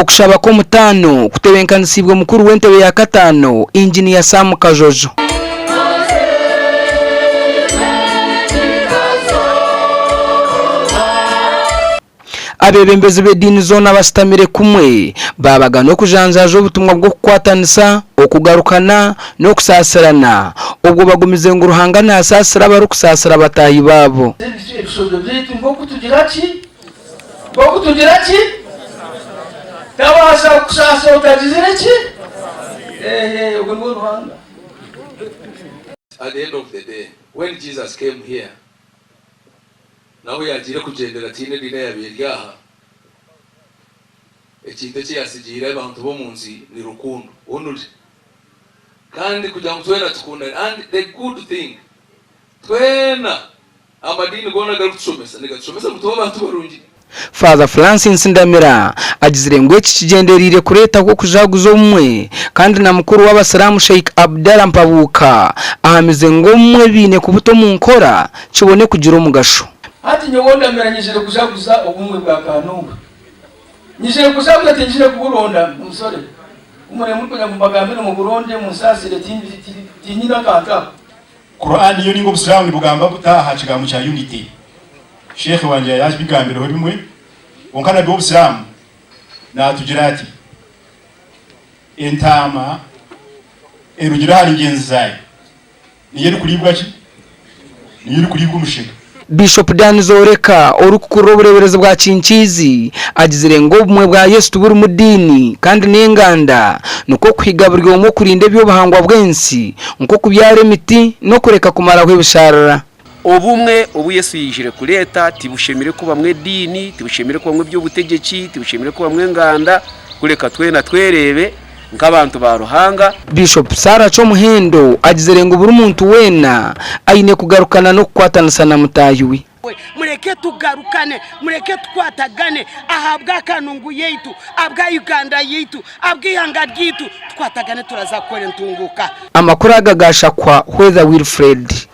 Okushaba kw'omutaano kutebeekanisiibwe mukuru w'entebe ya kataano, Inginiya Sam Kajojo. Abeebembezi b'ediini zoona bashutamire kumwe baabagana okujanjaaja obutumwa bw'okukwatanisa, okugarukana, n'okusaasirana, obwo bagumize ngu Ruhanga naasaasira abarikusaasira bataahi baabo. Ebishobyo byaitu nk'oku tugira ki? Nk'oku tugira ki? Tabaasa kukusaasira otagizire ki? Ehe, ogwo niwe Ruhanga. At the end of the day, when Jesus came here, N'ahu yaagiire kugyendera tihaine ediini eyaabaire eri aha. Ekintu eki yaatsigiire abantu b'omu nsi ni rukundo only. Kandi kugira ngu twena tukundane and the good thing twena amadiini goona agarikutushomesa nigatushomesa ngu tube abantu barungi. Father Francis Ndamira agizire ngu eki kigyendereire kureetaho okujaguza obumwe kandi na mukuru w'abasiraamu Sheikh Abdallah Mpabuka ahamize ngu obumwe baine kubuta omu nkora kibone kugira omugasho. Hati nyowe Ndamira nyijire kujaguza obumwe bwa Kanunga. Nyijire kujaguza tinyijire kuburonda omusore. Ku murebe murikwenda ngu mbagambire muburonde munsaasire tinyine akantu ako. Quran yo ninga obusiraamu nibugamba buta aha kigambo kya unity? Sheikh wangye yabigambireho ebimwe kwonka Nabbi w'obusiraamu natugira ati entaama erugire ahari ngyenzi zaayo niyo erikuribwa ki? Niyo erikuribwa omushega. Bishop Dan Zoreka orikukurira obureeberezi bwa Kinkiizi agizire ngu obumwe bwa Yesu tiburimu diini kandi n'enganda nikwo kuhiga buri omwe okurinda eby'obuhangwa bw'ensi nk'okubyara emiti n'okureka kumaraho ebisharara. Obumwe obu Yesu yaijire kureeta tibushemereire kubamu ediini, tibushemereire kubamu eby'obutegyeki, tibushemereire kubamu enganda, kureka twena twereebe nk'abantu ba Ruhanga. Bishop Sarah Kyomuhendo agizire ngu buri muntu weena aine kugarukana n'okukwatanisa na mutaahi we. Mureke tugarukane, mureke tukwatagane ahabwa Kanungu yaitu, ahabwa Uganda yaitu, ahabw'eihanga ryaitu, tukwatagane turaza kukora entunguuka. Amakuru aga gaashakwa Hweza Wilfred.